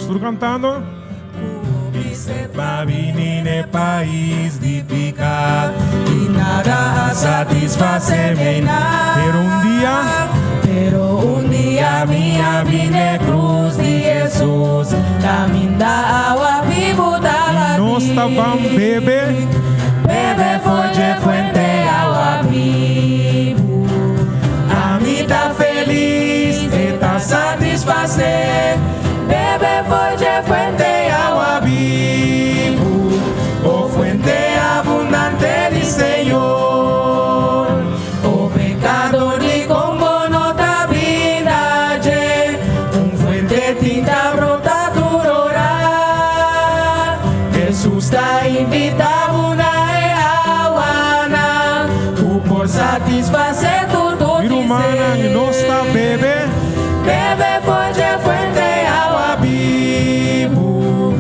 Tur cantando. Pa bini n'e pais di pica y nada a satisface mi. Pero un dia. Pero un dia mi a bin n'e cruz di Jesus, caminda awa bibu tabatin. Y nos ta ban bebe. Bebe for dje fuente awa bibu. Ami ta felis, e ta satisface. Bebe for dje fuente awa bibu, O fuente abundante di Señor. O pecador di con bo no ta bin na dje, un fuente tin ta brota tur ora. Hesus ta invita bo na e awanan cu por satisface tur bo Mi rumannan, nos ta bebe. Bebe for dje fuente awa bibu.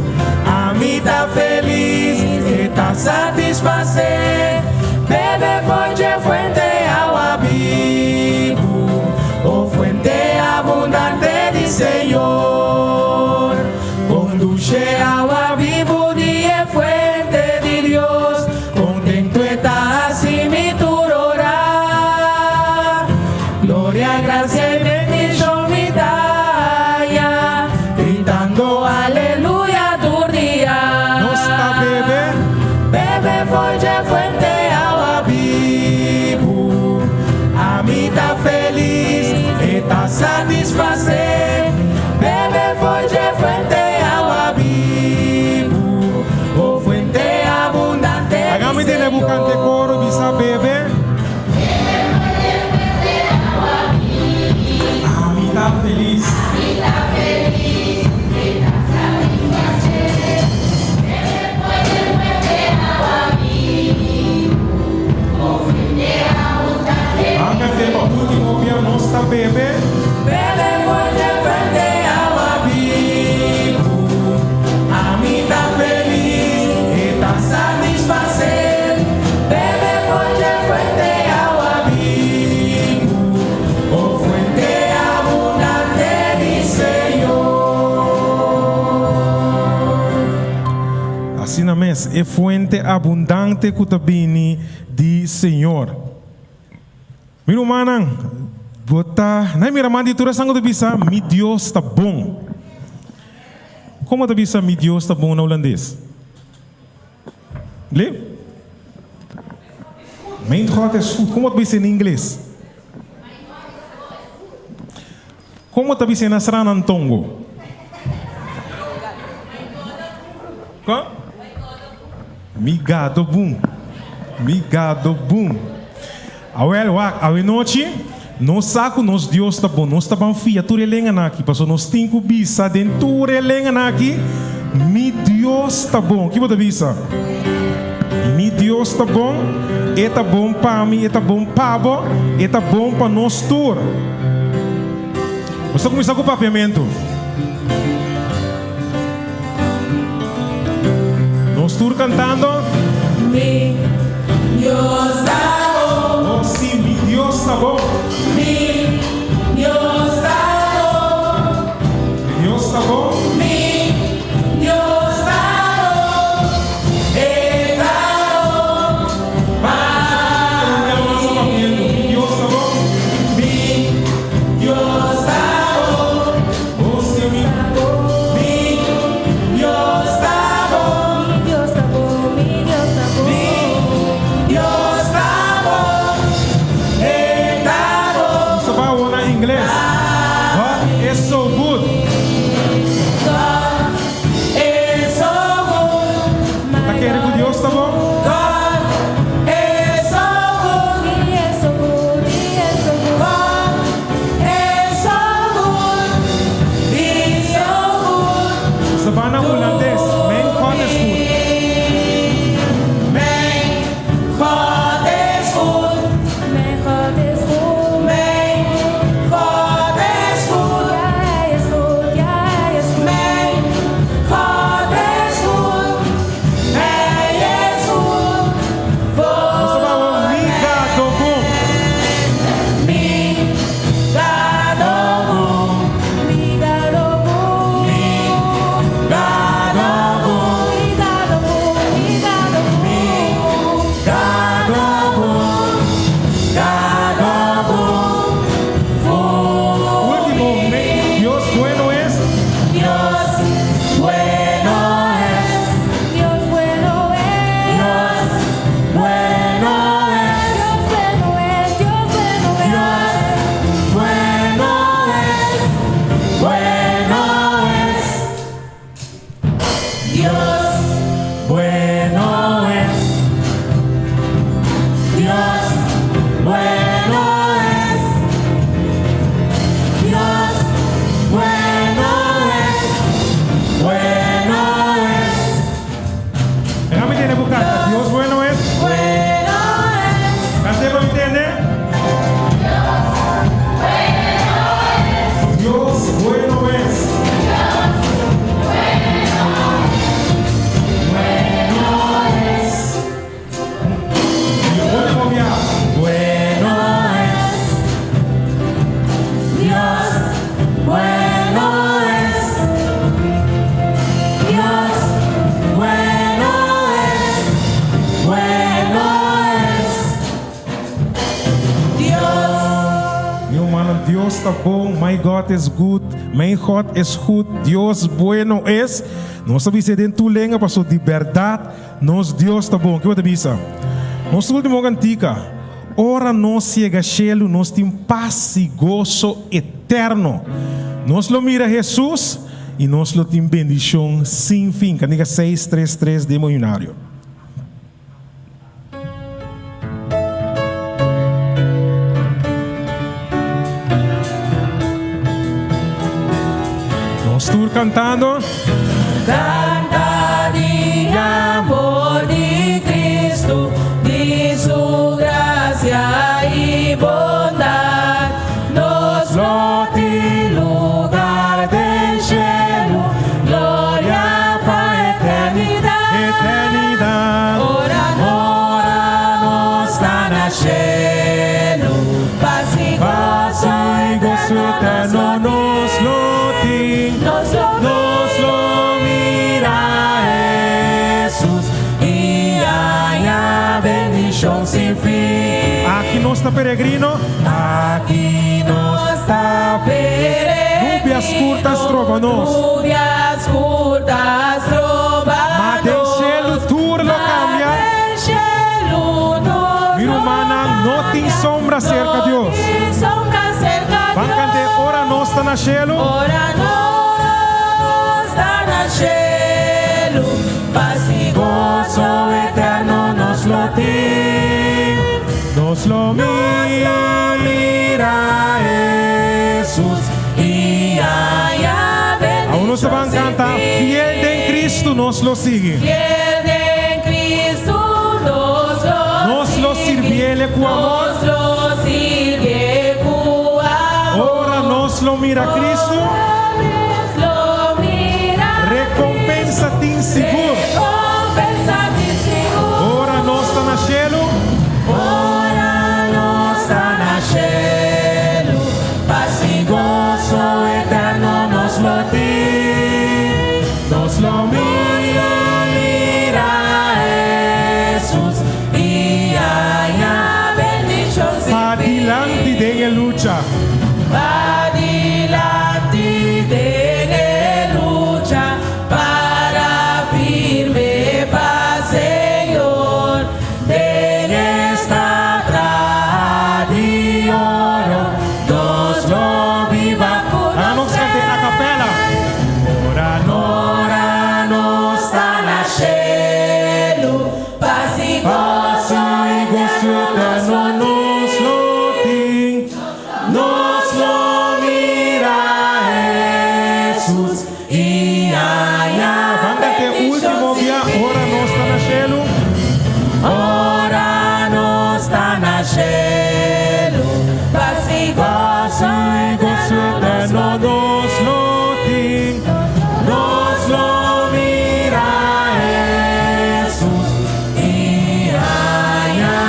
Ami ta felis, e ta satisface. Bebe for dje fuente awa bibu. O fuente abundante di Señor. Conduce awa bibu di e fuente di Dios. Contento e ta haci mi tur ora. Gloria, gracia y bendicion mi ta haya, gritando aleluya tur dia. Nos ta bebe. Bebe for dje fuente awa bibu. Ami ta felis, e ta satisface. Bebe for dje fuente awa bibu. O fuente abundante di Hagami tene bu cante coro bisa bebe. Ami ta felis. Ban cante pa ultimo bia nos ta bebe. Bebe for dje fuente awa bibu. Ami ta felis, e ta satisface. Bebe for dje fuente awa bibu. O fuente abundante di Señor. Asina mes, e fuente abundante cu ta bini di Señor. Mi rumannan, bo ta na mira man di tur esnan ku ta bisa, Mi Dios ta bon. Komo ta bisa mi Dios ta bon na hulandes? Le? Mijn God is goed. Komo ta bisa na ingles? Komo ta bisa na Sranantongo? Kon? Mi gado bun. Mi gado bun. Awel, wak, awenochi, nos sa ku nos Dios ta bon. Nos ta ban fia tur e lenganan aki, pasobra nos tin ku bisa den tur e lenganan aki, Mi Dios ta bon. Ki bo ta bisa? Mi Dios ta bon. E ta bon pa mi, e ta bon pa bo, e ta bon pa nos tur. Nos ta kuminsá ku papiamentu. Nos tur cantando. Mi Dios ta bon. Oh si, mi Dios ta bon. Mi Dios ta bon. Mi Dios ta bon. Mi Dios ta bon. E ta bon pa mi. Mi Dios ta bon. Mi Dios ta bon. Oh si, mi. Mi Dios ta bon. Mi Dios ta bon, mi Dios ta bon. Mi Dios ta bon. E ta bon. ta bon, My God is good, Mijn God is goed, Dios bueno es. Nos ta bisa den tur lenga paso di berdad nos Dios ta bon. Ke bo ta bisa? Nos ultimo cantica, Ora nos yega shelu nos tin pas y goso eterno. Nos lo mira Jesus y nos lo tin bendicion sin fin. Cantica seis tres tres den bo himnario. Nos tur cantando. Canta di amor di Cristo, di su gracia y bondad. Nos lo tin lugar den cielo, gloria pa eternidad. Eternidad. Ora ora nos ta na cielo, paz y gozo Y gozo eterno nos lo tin. Nos lo Nos lo mira Jesus y haya bendicion sin fin. Aki nos ta peregrino. Aki nos ta peregrino. Nubia skur ta stroba nos. Nubia skur ta stroba Ma den nos. shelu tur lo kambia. Ma den shelu tur Mi lo rumannan, no tin kambia. sombra serka Dios. No tin sombra serka Ban kant'é Dios. ora nos ta na shelu. Ora nos ta na shelu, pas i goso eterno nos lo tin. Nos lo Nos lo mira Hesus i haya Aun nos ta bendishon ban sin kanta, fin. Fiel den Cristo nos lo sigui. Fiel den Cristo nos lo Nos lo sigui. sirbiele ku amor. Nos lo sirbié ku amor. Ora nos lo mira Cristo. Ora nos lo mira Recompensa tin sigur. Recompensa tin sigur. Ora nos ta na shelu. Ora nos ta na shelu. Pas i goso eterno nos lo tin. Nos lo mira Hesus i haya bendishon sin fin. Padilanti den e lucha. Padilanti den e lucha. Para firme pa Señor. Den esta traha di oro. Nos lo biba ku nos Laga nos kant'é a capella. Ora Ora nos ta na shelu. Pas i goso eterno nos lo tin. Nos lo mira Hesus i haya Ban kant'é último bia, ora nos ta na shelu. Ora nos ta na shelu. Pas i goso eterno nos lo tin. Nos lo mira Hesus i haya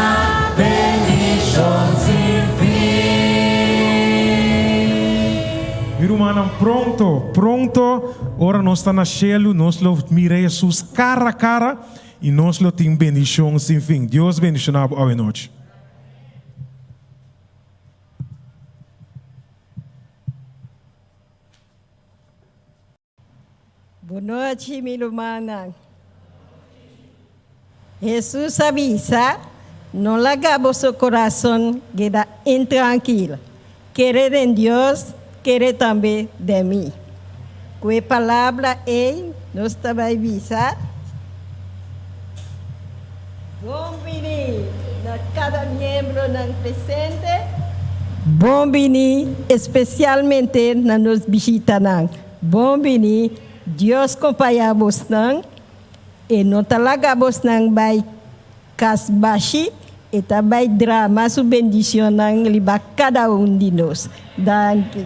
bendishon sin fin. Mi rumannan, pronto, pronto, ora nos ta na shelu, nos lo mira Hesus kara a kara i nos lo tin bendishon sin fin. Dios bendishoná bo awe nochi. Bon nochi, mi rumannan. Hesus a bisa, No laga boso kurason keda intrankil. Kere den Dios, kere tambe den mi. Ku e palabra ei nos ta bai bisa, Bon bini na kada miembronan presente. Bon bini espesialmente na nos bishitanan. Bon bini, Dios kompañá bosnan. E no ta laga bosnan bai kas bashi, e ta bai drama su bendicionnan riba kada un di nos. Danki.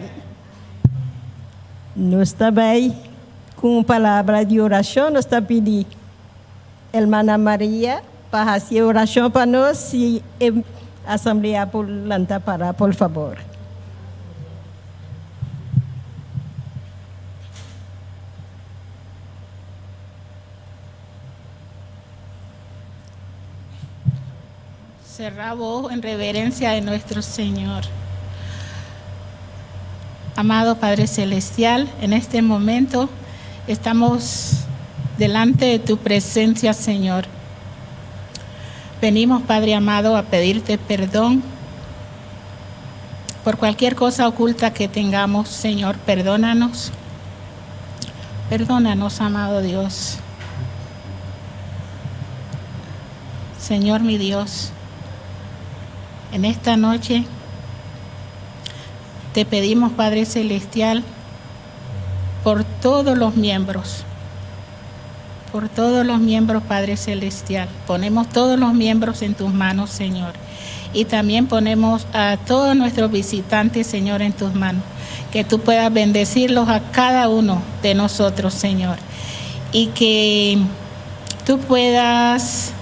Nos ta bai ku un palabra di orashon. Nos ta pidi Hermana Maria pa hasi e orashon pa nos, si e asamblea por lanta para, por fabor. Cerrá bo ojo en reverencia de nuestro Señor. Amado Padre Celestial, en este momento estamos delante de tu presencia, Señor. Venimos, Padre amado, a pedirte perdón por cualquier cosa oculta que tengamos, Señor. Perdónanos. Perdónanos, amado Dios. Señor mi Dios, en esta noche te pedimos, Padre Celestial, por todos los miembros, por todos los miembros, Padre Celestial. Ponemos todos los miembros en tus manos, Señor. Y también ponemos a todos nuestros visitantes, Señor, en tus manos. Que tú puedas bendecirlos a cada uno de nosotros, Señor. Y que tú puedas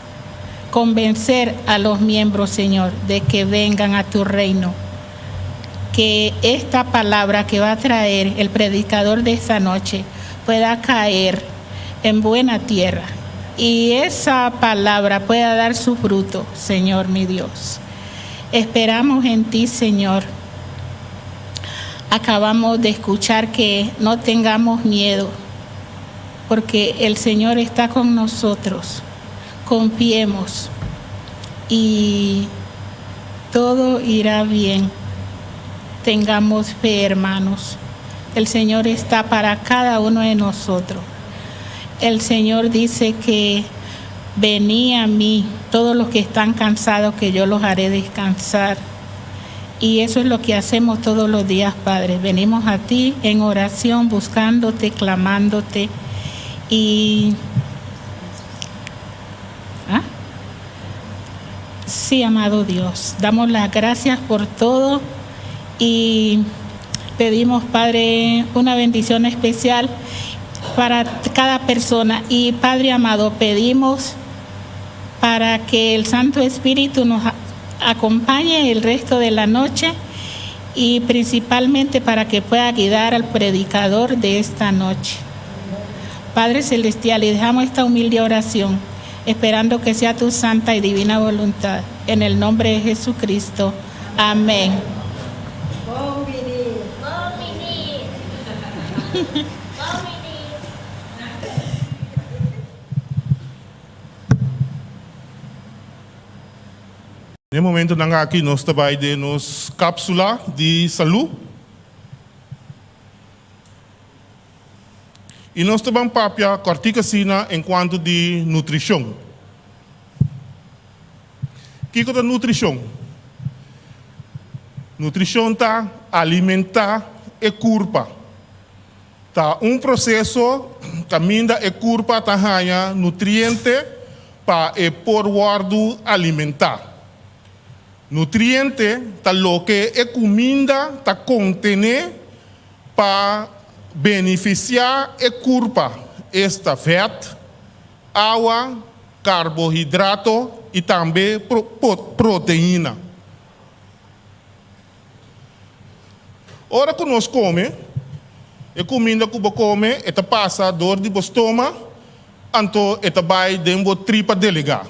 convencer a los miembros, Señor, de que vengan a tu reino. Que esta palabra que va a traer el predicador de esta noche pueda caer en buena tierra y esa palabra pueda dar su fruto, Señor mi Dios. Esperamos en ti, Señor. Acabamos de escuchar que no tengamos miedo, porque el Señor está con nosotros. Confiemos y todo irá bien. Tengamos fe, hermanos. El Señor está para cada uno de nosotros. El Señor dice que vení a mí todos los que están cansados, que yo los haré descansar. Y eso es lo que hacemos todos los días, Padre. Venimos a ti en oración, buscándote, clamándote. Y... ¿Ah? Sí, amado Dios, damos las gracias por todo y pedimos, Padre, una bendición especial para cada persona. Y Padre amado, pedimos para que el Santo Espíritu nos acompañe el resto de la noche y principalmente para que pueda guiar al predicador de esta noche. Padre Celestial, y dejamos esta humilde oración, esperando que sea tu santa y divina voluntad. En el nombre de Jesucristo. Amén. Bon bini. Bon bini. Bon bini. Na e momentonan aki nos ta bai den nos capsula di salud. Y nos ta ban papia cortico asina en cuanto di nutricion. Kico ta nutricion? Nutricion ta alimenta e curpa. Ta un proceso caminda e curpa ta haña nutriente pa e por wordo alimenta. Nutriente ta loke e cuminda ta contene pa beneficia e curpa, esta vet, awa, carbohidrato y tambe proteina. Ora ku nos kome, e kuminda ku bo kome e ta pasa dor di bo stoma, anto e ta bai den bo tripa delegá.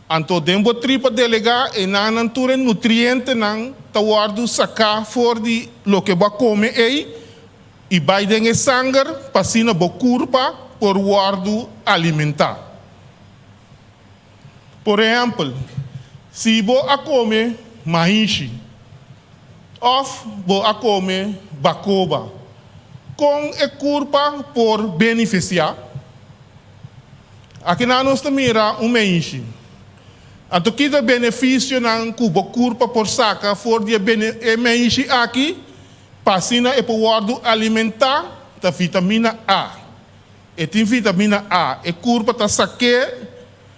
Anto den bo tripa delegá enanan tur e nutrientenan ta wòrdu saká for di loke bo a kome ei i bai den e sanger pa asina bo kurpa por wòrdu alimentá. Por ehèmpel, si bo a kome maishi òf bo a kome bakoba, kon e kurpa por benefisiá? Akinan nos ta mira un maishi. Anto ki ta benefisionan ku bo kurpa por saka for di e maishi aki pa asina e por wòrdu alimentá? Ta vitamina A. E tin vitamina A. E kurpa ta sak'é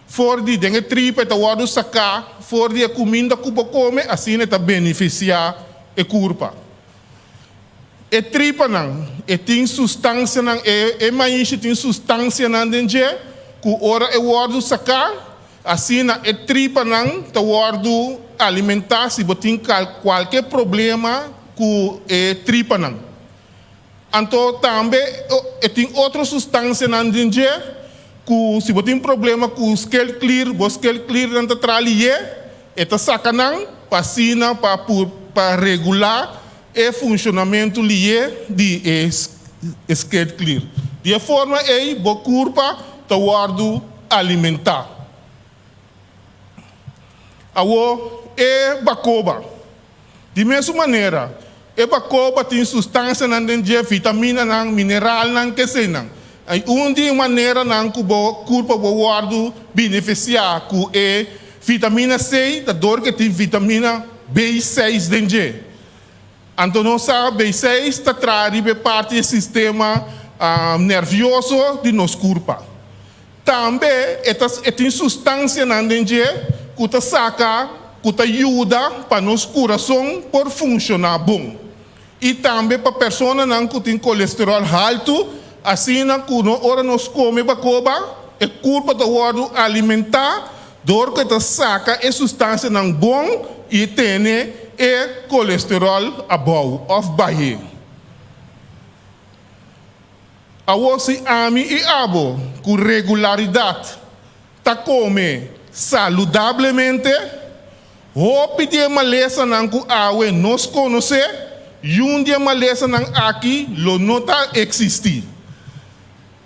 for di den e tripa, e ta wòrdu saká for di e kuminda ku bo kome, asina e ta benefisiá e kurpa. E tripanan, e tin sustansianan, e e maishi tin sustansianan den dje ku ora e wòrdu saká, asina e tripanan ta wòrdu alimentá si bo tin kualke problema ku e tripanan. Anto tambe e tin otro sustansianan den dje ku si bo tin problema ku skelklier, bo skelkliernan ta traha lié, e ta saka nan pa asina pa pur pa regulá. e funshonamentu lié di e sketklier. Di e forma ei bo kurpa ta wòrdu alimentá. Awor e bakoba. Di mesun manera, e bakoba tin sustansianan den dje, vitaminanan, mineralnan, keseinan. I un di e maneranan ku bo kurpa bo wòrdu benefisiá ku e vitamina C ta dor ku e tin vitamina B seis den dje. Anto nos sa B seis ta traha riba e parti e sistema nervioso di nos kurpa. Tambe e ta e tin sustansianan den dje ku ta saka ku ta yuda pa nos kurason por funshoná bon. I tambe pa personanan ku tin kolesteròl haltu, asina ku no ora nos kome bakoba, e kurpa ta wòrdu alimentá dor ku e ta saka e sustansianan bon i tene e kolesteròl abou òf bah'é. Awor si ami i abo ku regularidat ta kome saludablemente, hopi di e malesanan ku awe nos konosé, yun di e malesanan aki lo no ta eksistí.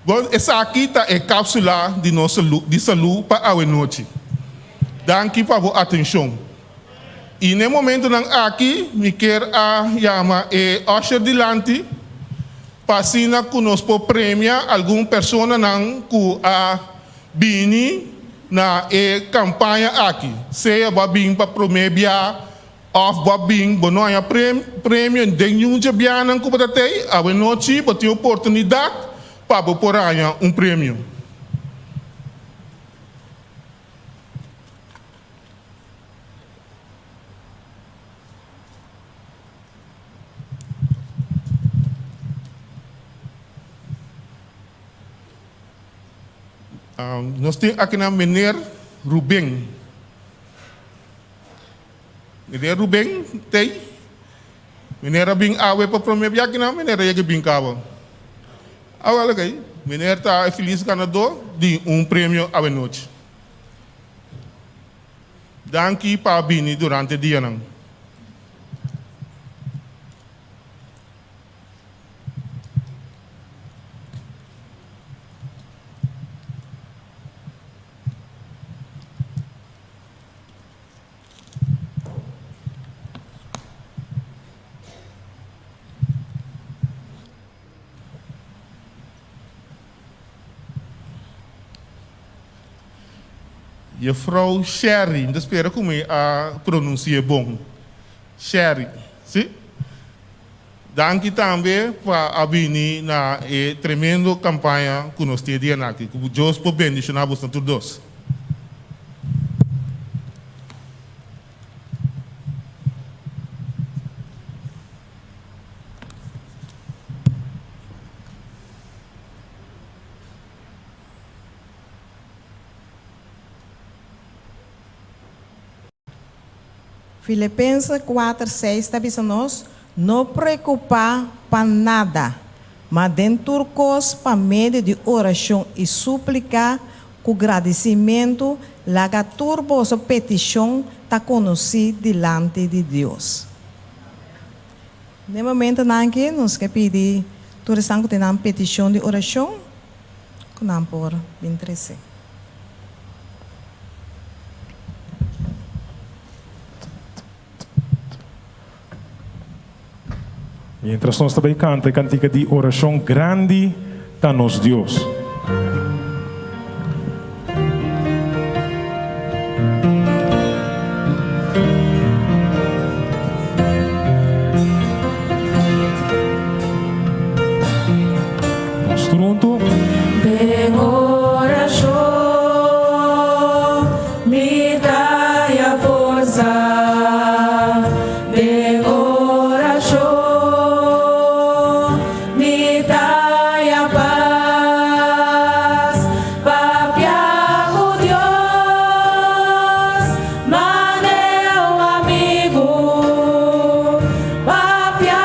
Bon, esaki ta e kapsula di nos di salú pa awe nochi. Danki pa bo atenshon. I n'e momentunan aki mi kier a yama e usher dilanti pa asina ku nos por premia algun personanan ku a bini na e kampaña aki, sea bo a bin pa promé bia òf bo a bin bo no haña premio den niun dje bianan ku bo ta tei, awenochi bo tin oportunidat pa bo por haña un premio. Nos tin akinan Meneer Ruben. Meneer Ruben tei. Meneer a bin awe pa prome bia akinan, meneer a yega bin kaba. Awel okay, meneer ta e felis ganador di un premio awenochi. Danki pa bini durante dianan. Juffrouw Sherry, mi ta spera ku mi a pronunsi'é bon. Sherry, si? Danki tambe pa a bini na e tremendo kampaña ku nos tin e dianan aki. Ku Dios por bendishoná bosnan tur dos. Filipenses kuater, seis ta bisa nos, No preokupá pa nada, ma den tur kos pa medio di orashon i súplika ku gradisimentu laga tur boso petishon ta konosí dilanti di Dios. Den momentonan aki nos ke pidi tur esnan ku tin nan petishon di orashon ku nan por bin trese. Mientras nos ta bay canta e cantica di oracion Grandi ta nos Dios. Nos tur huntu. Den orashon mi ta haya forsa. Den orashon mi ta haya pas. Papia ku Dios, manera un amigu. Papia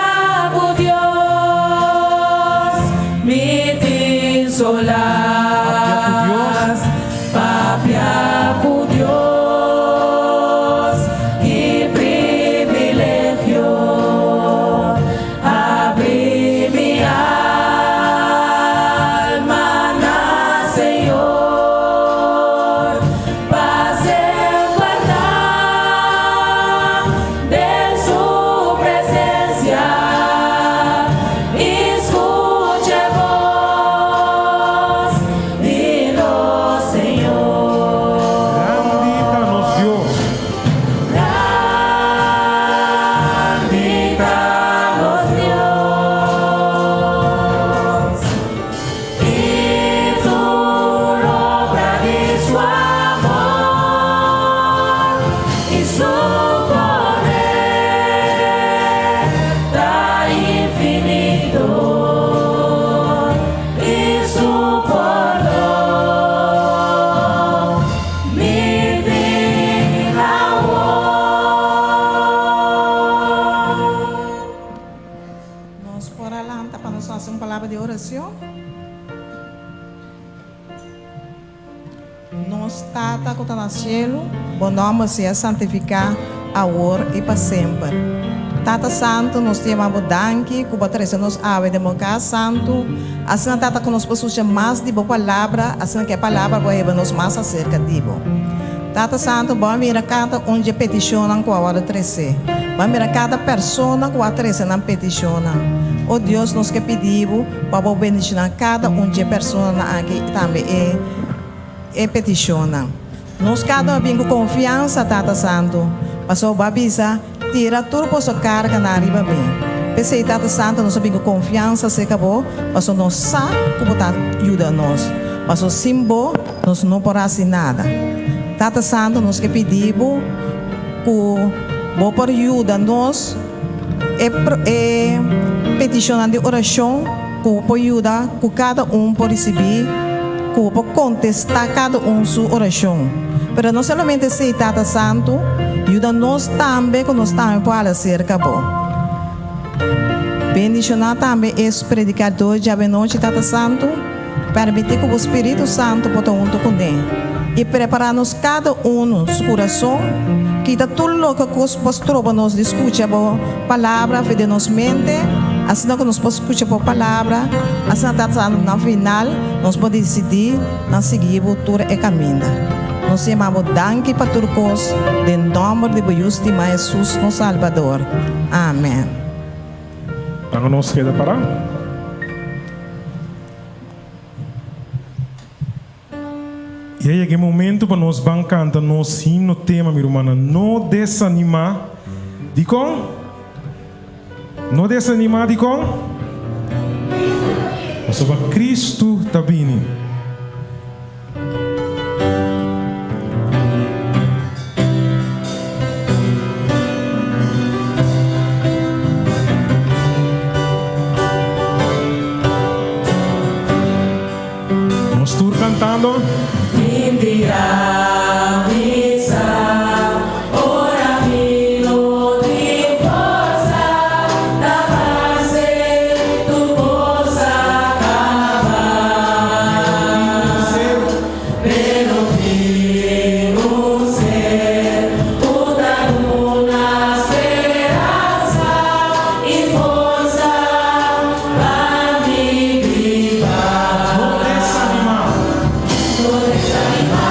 ku Dios, mi tin solas. nos haci un palabra di oracion. Nos Tata cu ta na cielo, bo nomber sea santifica awor y pa semper. Tata Santo, nos ta yama bo danki cu bo a trece nos awe den bo cas santo. Asina, Tata, cu nos por scucha mas di bo palabra, asina cu e palabra bo a heba nos mas acerca di bo. Tata Santo, bo a mira cada un dje peticionnan cu a wordo trece. Bo a mira cada persona cu a trece nan peticionnan. O Dios, nos ke pidi bo pa bo bendiciona cada un dje personanan aki y tambe e e peticionnan. Nos cada un a bin cu confiansa, Tata Santo, pasobra bo a bisa, Tira tur boso carganan riba mi. P'esey, Tata Santo, nos a bin cu confiansa cerca bo, pasobra nos sa cu bo ta yuda nos. Pasobra sin bo, nos no por haci nada. Tata Santo, nos ke pidi bo cu bo por yuda nos e e peticionnan di oracion cu bo por yuda cu cada un por ricibi, cu bo por contesta cada un su oracion. Pero no solamente esey, Tata Santo, yuda nos tambe cu nos tambe por hala cerca bo. Bendiciona tambe es predicador djawe nochi, Tata Santo. Permiti cu bo Spirito Santo por ta hunto cu ne y prepara nos cada uno su curason, kita tur loke cu por stroba nos di scucha bo palabra for di nos mente, asina cu nos por scucha bo palabra, asina Tata Santo na final nos por dicidi na sigui bo tur e caminda. Nos yama bo danki pa tur cos, den nomber di bo Yiu stima Jesus nos Salbador. Amen. Laga nos keda pará. I a yega e momento pa nos ban kanta nos himno tema, mi rumannan. No desanimá. Dikon? No desanimá dikon? Pasobra Kristu ta bini. Nos tur cantando. Fin dia mi sa ora mi no tin forsa ta parse tur cos a caba pero tin un ser cu ta duna speransa y forsa pa mi biba. No desanimá. No desanimá.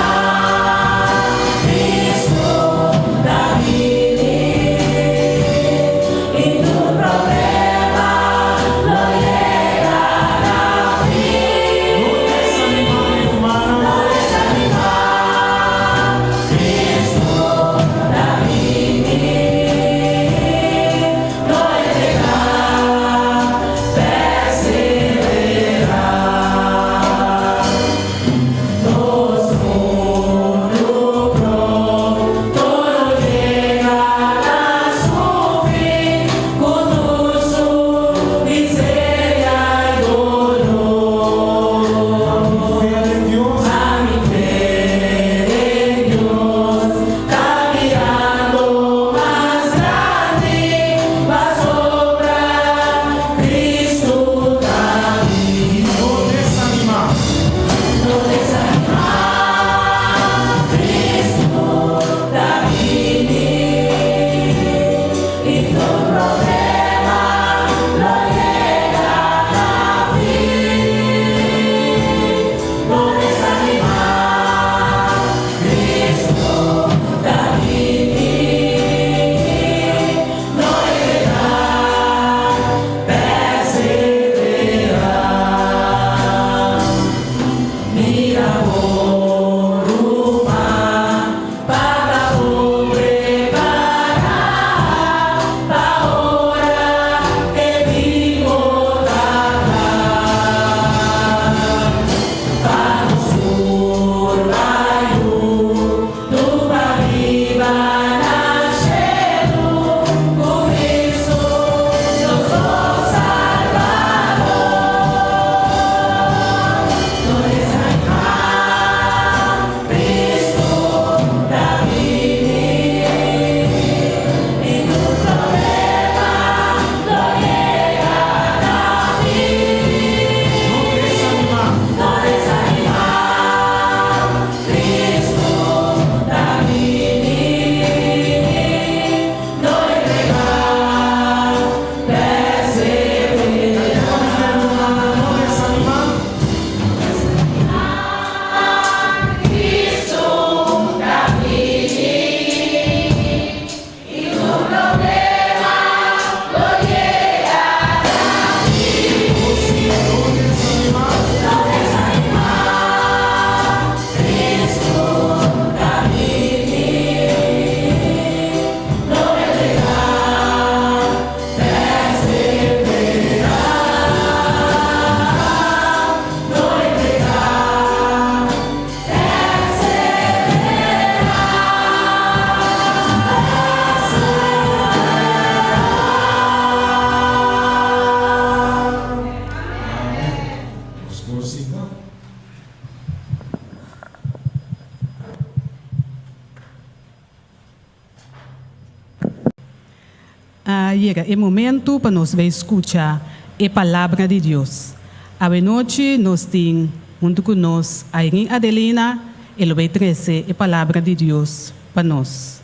yega e momento pa nos bay scucha e Palabra di Dios. Awe nochi nos tin hunto cu nos Irene Adelina, e lo bay trece e Palabra di Dios pa nos.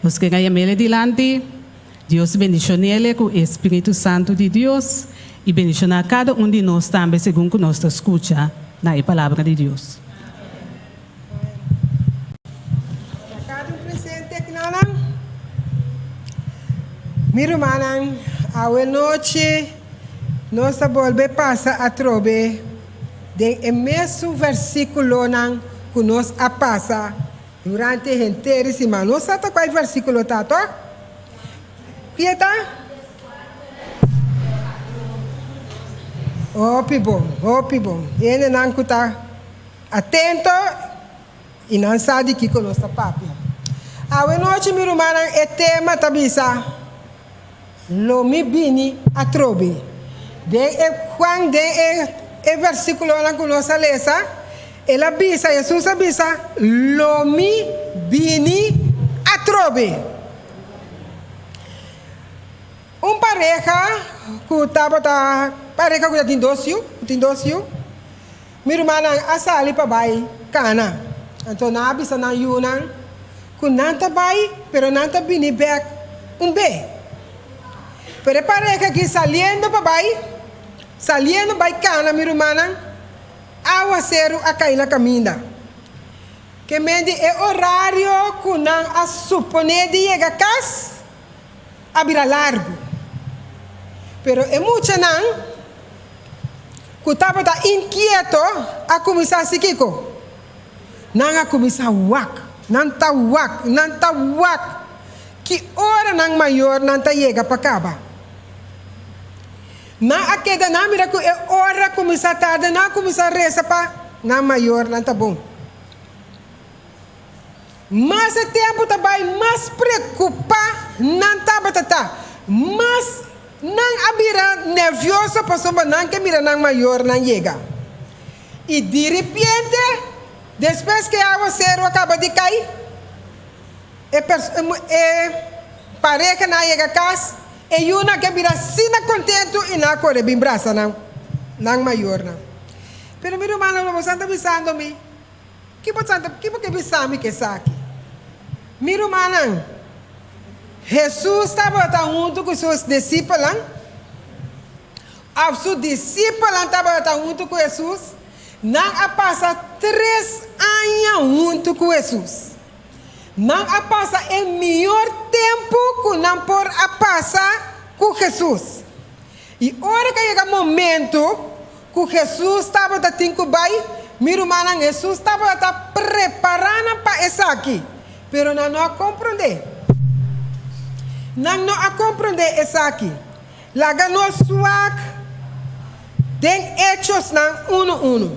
Nos ken a yam'ele dilanti. Dios bendicion'ele cu e Spiritu Santo di Dios y bendiciona cada un di nos tambe segun cu nos ta scucha na e Palabra di Dios. Na kada un presente akinanan, mi rumannan, awe nochi nos ta bolbe pasa atrobe den e mesun versíkulonan ku nos a pasa durante henter e siman. Nos sa ta kua e versíkulo ta, tòg? Ki e ta? Hopi bon, hopi bon. Hendenan ku ta Atento i nan sa di kiko nos ta papia. Awe nochi mi rumannan e tema ta bisa Lo mi bini atrobe. Den e Juan den e e versiculonan cu nos a lesa el a bisa Jesus a bisa Lo mi bini atrobe. Un pareha cu tabata pareha cu ta tin dos yu cu tin dos yu. Mi rumannan a sali pa bai Kana. Anto nan a bisa nan yunan ku nan ta bai, pero nan ta bini bèk un be. Pero e pareha aki saliendo pa bai, saliendo bai Kana, mi rumannan, awaseru a kai na kaminda. Ke men di e orario ku nan a suponé di yega kas a bira largu. Pero e muchanan. Ku tabata inkieto a kuminsá hasi kiko? Nan a kuminsá wak. Nan ta wak, nan ta wak. Ki ora nan mayornan ta yega pa kaba? Nan a keda nan mira ku e ora kuminsá tarda, nan a kuminsá resa pa nan mayornan ta bon. Mas e tempu ta bai, mas preokupá nan tabata ta. Mas nan a bira nervioso pasobra nan ke mira nan mayornan yega. I diripiente, despues ku e awaseru a kaba di kai, e e parehanan a yega kas, e yunan ke bira asina kontentu i nan a kore bin brasa nan nan mayornan. Pero mi rumannan, bo ta bisando mi, Ki bo ta ki bo ke bisa mi ku esaki? Mi rumannan, Hesus tabata huntu ku su disipelnan? Òf su disipelnan tabata huntu ku Hesus? Nan a pasa tres aña huntu ku Hesus. Nan a pasa e mihor tempu ku nan por a pasa ku Hesus. I ora ku a yega momentu Ku Hesus tabata tin ku bai, mi rumannan, Hesus tabata prepará nan pa esaki, pero nan no a komprondé. Nan no a komprondé esaki. Laga nos wak den Echosnan unu unu.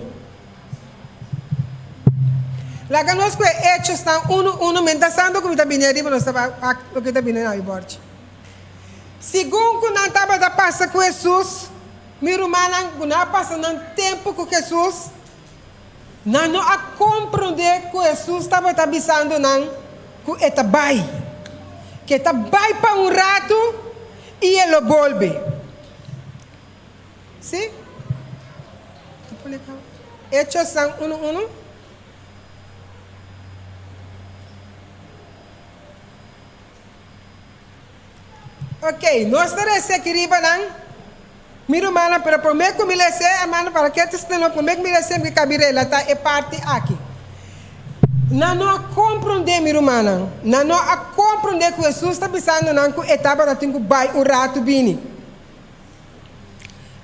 Laga nos ku e Echosnan unu unu, mientrastanto ku mi ta bini ariba nos ta wak loke ta bini na mi bòrchi. Segun ku nan tabata pasa ku Hesus, Mi rumannan ku no a pasa nan tempu ku Hesus, nan no a komprondé ku Hesus tabata bisando nan ku e ta bai, ku e ta bai pa un ratu i e lo bolbe. Sí? Echosnan unu unu. Ok, nos ta resa aki riba nan, mi rumannan, pero promé ku mi lesa e, hermano, para ke ta no, promé ku mi lesa mi kabi relatá e parti aki. Nan no a komprondé, mi rumannan, nan no a komprondé ku Hesus ta bisando nan ku e tabata tin ku bai un ratu bini.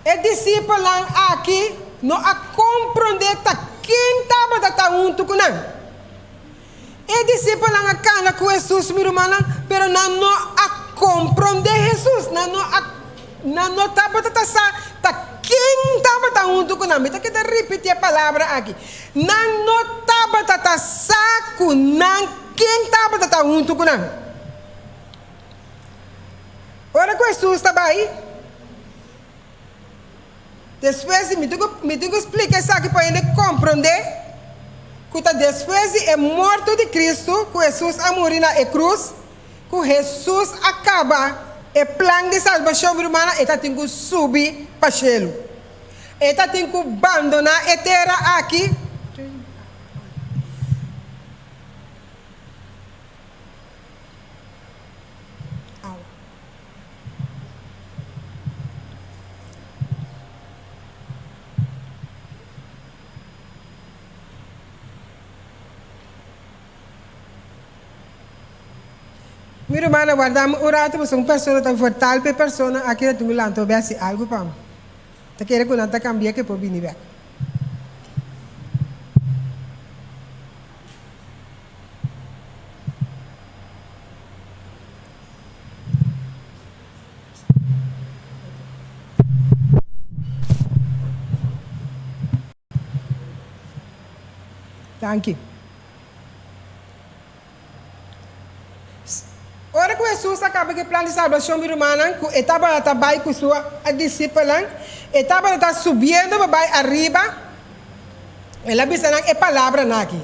E disipelnan aki no a komprondé ta ken tabata ta huntu ku nan. E disipelnan a kana ku Hesus, mi rumannan, pero nan no a komprondé Hesus. Nan no a, nan no tabata ta sa ta ken tabata huntu ku nan. Mi ta keda ripití e palabra aki. Nan no tabata ta sa ku nan ken tabata ta huntu ku nan. Ora ku Hesus ta bai. Despues di, mi tin ku, mi tin ku splika esaki pa hende komprondé ku ta despues di e morto di Kristu, ku Hesus a muri na e krus, ku Hesus a kaba. e plan di salbashon, mi rumannan, e ta tin ku subi pa shelu. E ta tin ku bandoná e tera aki. Mi rumannan, warda mi un ratu pasobra un persona ta vertal pa e persona aki ta tin ku lanta obe hasi algu pa mi. Ta kere ku nan ta kambia ku e por bini bek. Danki. Ora ku Hesus a kaba ku e plan di salbashon, mi rumannan, ku e tabata bai ku su disipelnan, e tabata ta subiendo pa bai ariba, el a bisa nan e palabranan aki.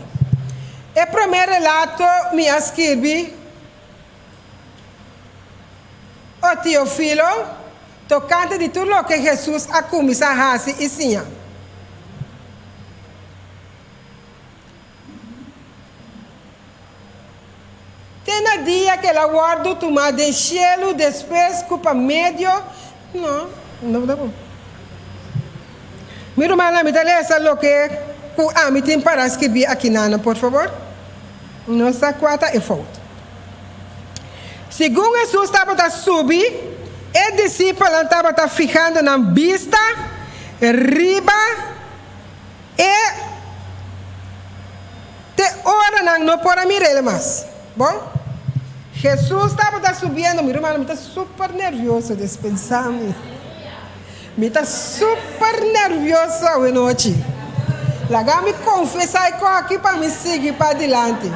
E promé relato mi a skirbi, O Teofilo, tokante di tur loke Hesus a kuminsá hasi i siña. Te na dia ku el a wòrdu tumá den shelu despues ku pa medio. No, no ta bon. Mi rumannan, mi ta lesa loke ku ami tin para skirbí akinan, por fabor. No sa kua ta e fout. Segun Hesus tabata subi, e disipelnan tabata fihando nan bista riba e te ora nan no por a mir'el mas. Bon, Hesus tabata subiendo. Mi rumannan, mi ta super nervioso, despensa mi. Mi ta super nervioso awenochi. Laga mi confesa e koki pa mi sigui padilanti.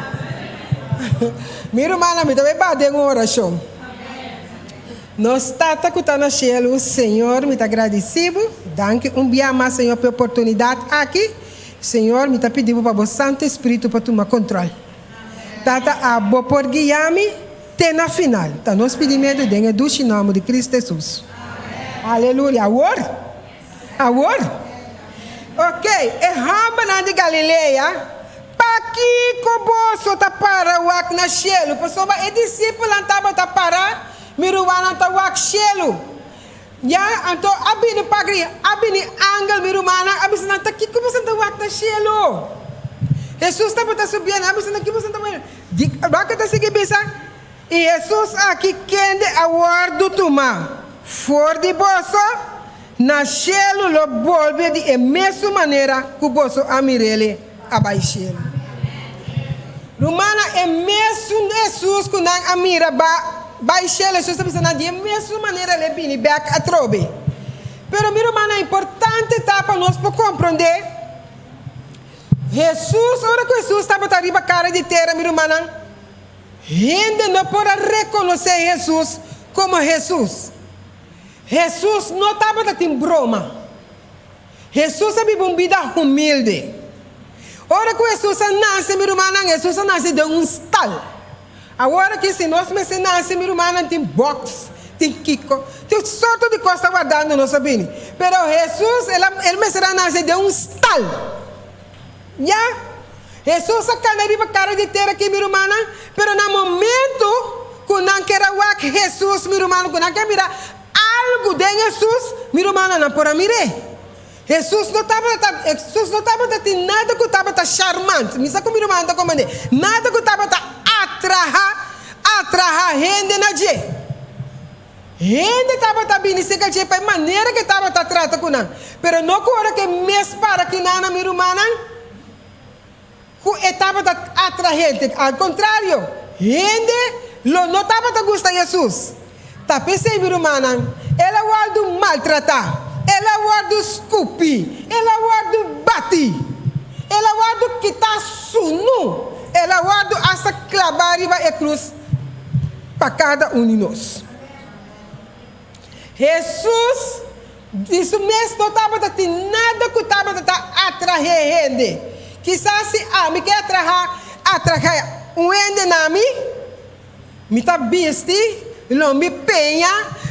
Mi rumannan, mi ta bay bat den un oracion. Nos Tata cu ta na cielo, Señor, mi ta gradici Bo. Danki un bia mas, Señor, pa e oportunidad aki. Señor, mi ta pidi Bo pa Bo Santo Espiritu pa tuma control. Tata, abo por guia mi te na final. Ta nos pidimento den e dushi nomber di Cristo Jesus. Aleluya. Awor? Awor? Ok, e hombernan di Galilea, pakiko boso ta para wak na shelu? Pasobra e disipelnan tabata para, mi rumannan ta wak shelu. Ya, anto a bini pagri, a bini angel, mi rumannan, a bisa nan, Ta kiko boso ta wak na shelu? Hesus tabata subiendo, a bisa nan, Kiko boso ta wak? Di, wak ta sigui bisa, I Hesus aki kende a wòrdu tumá for di boso na shelu lo bolbe di e mesun manera ku boso a mir'El a bai shelu. Rumannan, e mesun Hesus ku nan a mira ba bai shelu, Hesus ta bisa nan di e mesun manera el e bini bèk atrobe. Pero mi rumannan, importante ta pa nos por komprondé Hesus, ora ku Hesus tabata riba kara di tera, mi rumannan, Hende no por a rekonosé Hesus komo Hesus. Hesus no tabata tin broma. Hesus a biba un bida humilde. Ora ku Hesus a nase, mi rumannan, Hesus a nase den un stal. Awor aki si nos mester nase, mi rumannan, tin box, tin kiko, tin sorto di kos ta wardando nos a bini. Pero Hesus, el a, el mester a nase den un stal. Ya, Hesus a kana riba kara di tera aki, mi rumannan, pero na momento ku nan ker a wak Hesus, mi rumannan, ku nan ker mira algu den Hesus, mi rumannan, nan por a mir'é. Hesus no tabata, Hesus no tabata tin nada ku tabata sharmant, mi sa ku mi rumannan ta komprendé, nada ku tabata atraha, atraha hende na dje. Hende tabata bini serka dje pa e manera ku e tabata trata ku nan, pero no ku ora ku e mes para ki nan, mi rumannan, ku e tabata atrahente. Al kontrario, hende lo no tabata gusta Hesus. Ta p'esei, mi rumannan, el a wòrdu maltratá, el a wòrdu skupí, el a wòrdu batí, el a wòrdu kitá sunu, el a wòrdu asta klabá riba e krus. pa kada un di nos. Hesus di su mes no tabata tin nada ku tabata ta atrahé hende. Kisas si ami ke atraha atrahé un hende na mi, mi ta bisti. Lo mi peña,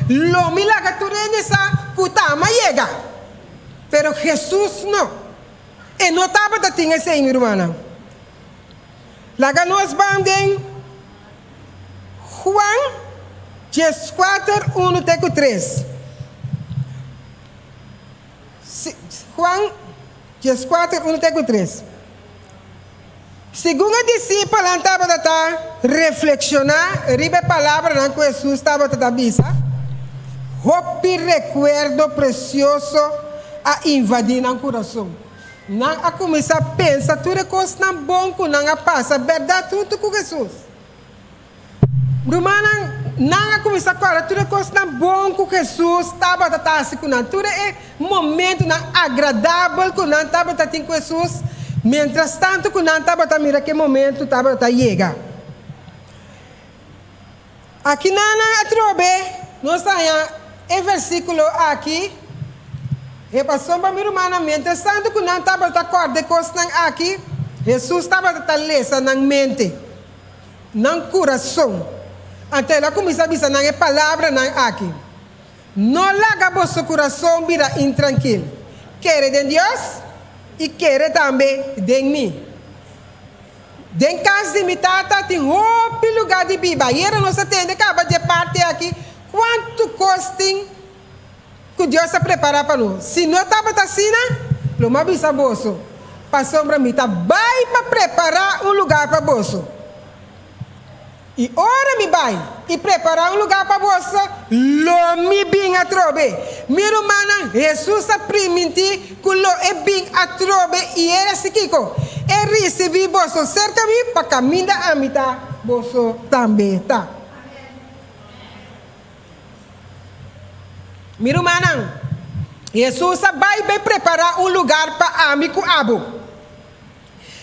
lo mi laga tur hende sa ku ta ama yega. Pero Hesus no. E no tabata tin esei, mi rumannan. Laga nos ban den Juan dieskuater, unu te ku tres. Juan dieskuater, unu te ku tres. Segun e disipelnan tabata ta reflekshoná riba e palabranan ku Hesus tabata ta bisa, hopi rekuerdo presioso a invadí nan kurason. Nan a kuminsá pensa tur e kosnan bon ku nan a pasa bèrdat huntu ku Hesus. Rumannan, nan a kuminsá kòrda tur e kosnan bon ku Hesus tabata ta hasi ku nan, tur e momentunan agradabel ku nan tabata tin ku Hesus, miéntras tantu ku nan tabata mira ku e momentu tabata ta yega. Akinan nan atrobe nos ta haña e versíkulo aki, E pasobra mi rumannan, miéntras tantu ku nan tabata ta kòrda e kosnan aki, Hesus tabata ta lesa nan mente. Nan kurason. Anto el a kuminsá bisa nan e palabranan aki, No laga boso kurason bira intrankil. Kere den Dios i kere tambe den mi. Den kas di mi Tata tin hopi lugá di biba. Ayera nos a tende kaba dje parti aki kuantu kos tin ku Dios a prepará pa nos. Si no tabata asina, lo mi a bisa boso, pasobra mi ta bai pa prepará un lugá pa boso. I ora mi bai i prepará un lugá pa boso, lo mi bin atrobe. Mi rumannan, Hesus a primintí ku lo e bin atrobe i e hasi kiko? E risibí boso serka mi pa kaminda ami ta, boso tambe ta. Mi rumannan, Hesus a bai bai prepará un lugar pa ami ku abo.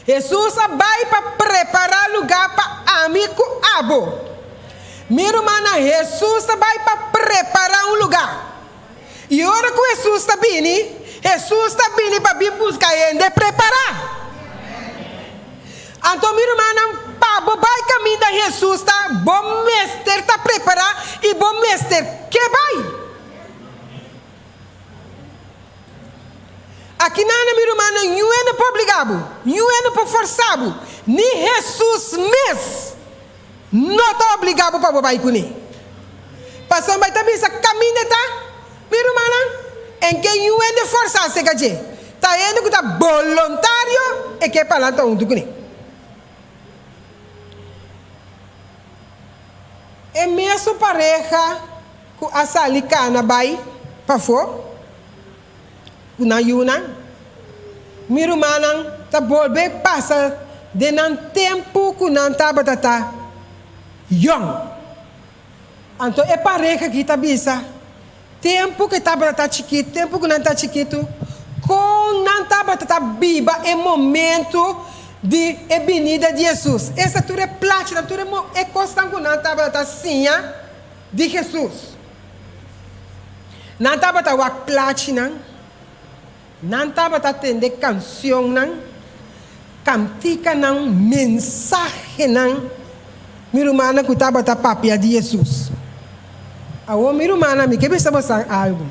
Hesus a bai pa prepará lugá pa ami ku abo. Mi rumannan, Hesus a bai pa prepará un lugá. I ora ku Hesus ta bini, Hesus ta bini pa bin buska hende prepará. Anto mi rumannan, pa bo bai kaminda Hesus ta, bo mester ta prepará i bo mester ke bai. Akinana mi rumannan, niun no por obligá bo, niun no por forsá bo, ni Hesus mes no ta obligá bo pa bo bai kuné. Pasobra e ta bisa kaminda ta, mi rumannan, en ke niun de forsá seka dje. Ta hende ku ta bolontario e ke palanta huntu kuné. E mesun pareha ku a sali kana bai pafó ku nan yunan, mi rumannan ta bolbe pasa den nan tempu ku nan tabata ta yòn. Anto e pareha aki ta bisa, Tempu ku e tabata ta chikitu, tempu ku nan ta chikitu, kon nan tabata ta biba e momentu di e binida di Hesus? Esta tur e plachinan, tur e kosnan ku nan tabata ta siña di Hesus. Nan tabata wak plachinan, nan tabata tende kansionnan, kantikanan, mensahenan, mi rumannan ku tabata papia di Hesus. Awor mi rumannan, mi ke bisa bosan algu.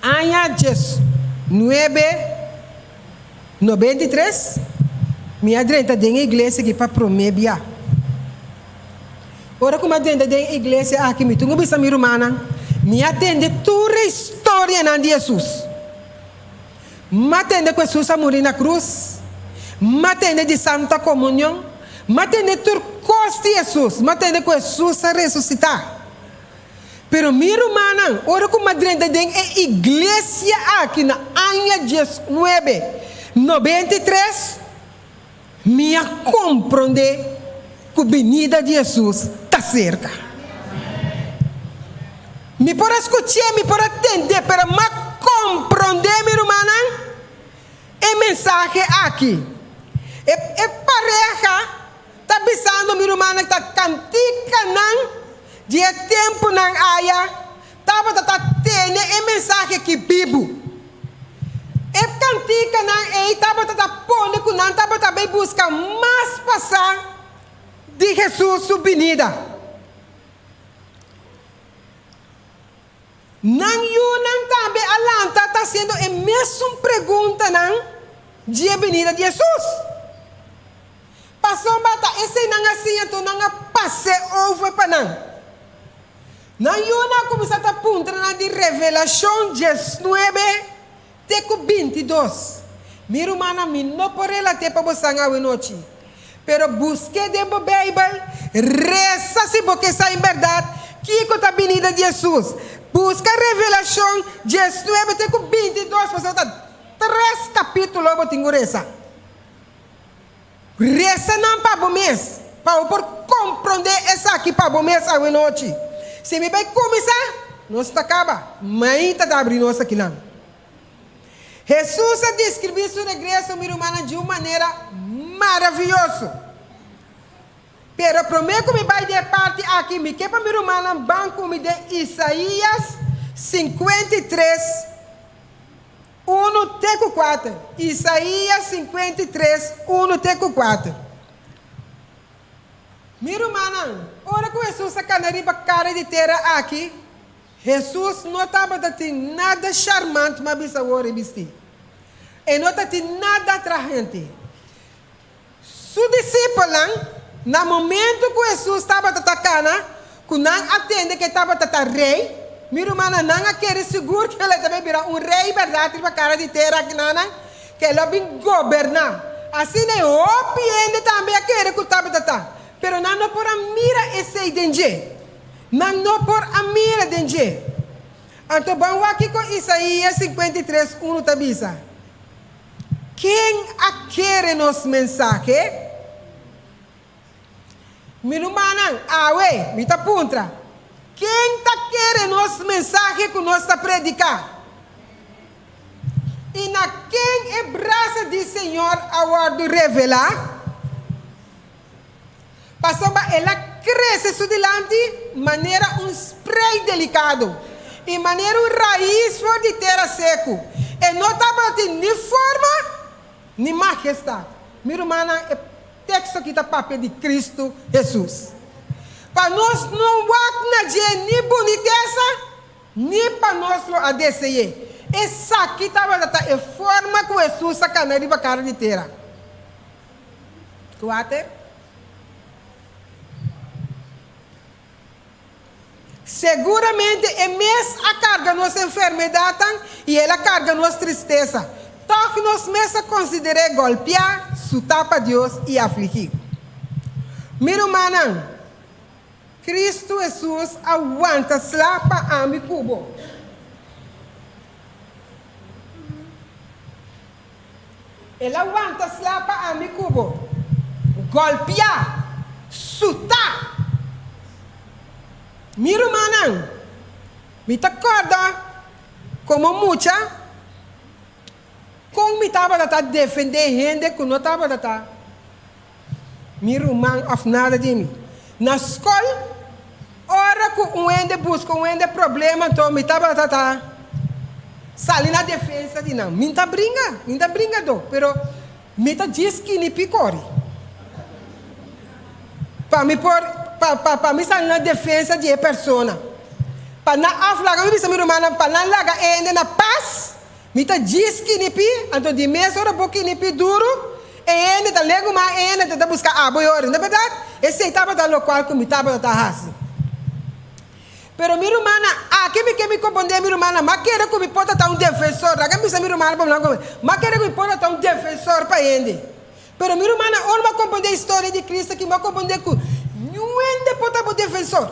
Aña diesnuebe 93, mi a drenta den e iglesia aki pa promé bia. Ora ku mi a drenta den e iglesia aki, mi tin ku bisa mi rumannan, mi a tende tur e historianan di Hesus. M'a tende ku Hesus a muri na krus, m'a tende di Santa Komunion, m'a tende tur kos di Hesus, m'a tende ku Hesus a resusitá. Pero mi rumannan, ora ku m'a drenta den e iglesia aki na aña diesnuebe 93, mi a komprondé ku binida di Hesus ta serka. Mi por a skuch'é, mi por a tend'é, pero m'a komprondé, mi rumannan, e mensahe aki. E e pareha ta bisando mi rumannan ta kantikanan di e tempunan aya tabata ta tene e mensahe aki bibu. E kantikanan ei tabata ta pone ku nan tabata bai buska mas pasá di Hesus su binida. Nan yunan tambe a lanta ta hasiendo e mesun preguntanan dje binida di Hesus. Pasobra ta esei nan a siña anto nan a pas'é over pa nan. Nan yunan a kuminsá ta puntra nan di Revelashon diesnuebe te ku bintidos. Mi rumannan, mi no por relat'é pa bosan awenochi. Pero busk'é den bo Beibel, resa si bo ke sa en bèrdat kiko ta binida di Hesus. Buska Revelashon diesnuebe te ku bintidos, pasobra ta tres kapítulo bo tin ku resa. Resa nan pa bo mes, pa bo por komprondé esaki pa bo mes awenochi. Si mi bai kuminsá, nos ta kaba. Mainta ta abri nos akinan. Hesus a deskribí su regreso, mi rumannan, di un manera maravioso. Pero promé ku mi bai den e parti aki, mi ke pa mi rumannan ban ku mi den Isaías 53, Unu te ku kuater. Isaías 53, unu te ku kuater. Mi rumannan, ora ku Hesus a kana riba kara di tera aki, Hesus no tabata tin nada sharmant ma bisa awor e bistí. E no ta tin nada atrahente. Su disipelnan, na momento ku Hesus tabata ta kana, ku nan a tende ku e tabata ta rei, mi rumannan, nan a kere sigur ku el a ta bai bira un rei bèrdat riba kara di tera akinanan, ku el a bin goberná. Asina e hopi hende tambe a kere ku tabata ta, pero nan no por a mira esei den dje. Nan no por a mira den dje. Anto ban wak kiko Isaías 53, unu ta bisa. Ken a kere nos mensahe? Mi rumannan, awe mi ta puntra, ken ta kere nos mensahe ku nos ta prediká? I na ken e brasa di Señor a wòrdu revelá? Pasobra el a krese su dilanti manera un sprei delikado i manera un rais for di tera seku. E no tabatin ni forma ni magestat. Mi rumannan, e teksto aki ta papia di Kristu Hesus. Pa nos no wak na dje ni bunitesa, ni pa nos lo a dese'é. Esaki tabata ta e forma ku Hesus a kana riba kara di tera. Kuater. Seguramente e mes a karga nos enfermedatnan i el a karga nos tristesa. Tòg nos mes a konsider'é gòlpiá, sutá pa Dios i afligí. Mi rumannan, Kristu Hesus a wanta sla pa ami ku bo. El a wanta sla pa ami ku bo. Gòlpiá, sutá. Mi rumannan, mi ta kòrda komo mucha kon mi tabata ta defendé hende ku no tabata ta mi ruman òf nada di mi. Na skol, ora ku un hende buska un hende problema anto mi tabata ta sali na defensa di nan. Mi no ta bringa, mi no ta bringadó, pero mi ta djis kinipi kori pa mi por pa pa pa mi sali na defensa di e persona. Pa nan òf laga mi bisa mi rumannan pa nan laga e hende na pas. Mi ta djis kinipi, anto di mes ora bo kinipi duru, e hende ta legu mas e hende ta buska abo e ora. Na bèrdat, esei tabata lokual ku mi tabata ta hasi. Pero mi rumannan, aki mi ke mi kompondé mi rumannan, m'a kere ku mi por ta ta un defensor. Laga mi bisa mi rumannan pa mi nan kompondé. M'a kere ku mi por ta ta un defensor pa hende. Pero mi rumannan, ora m'a kompondé historia di Cristo aki, m'a kompondé ku niun hende por ta bo defensor.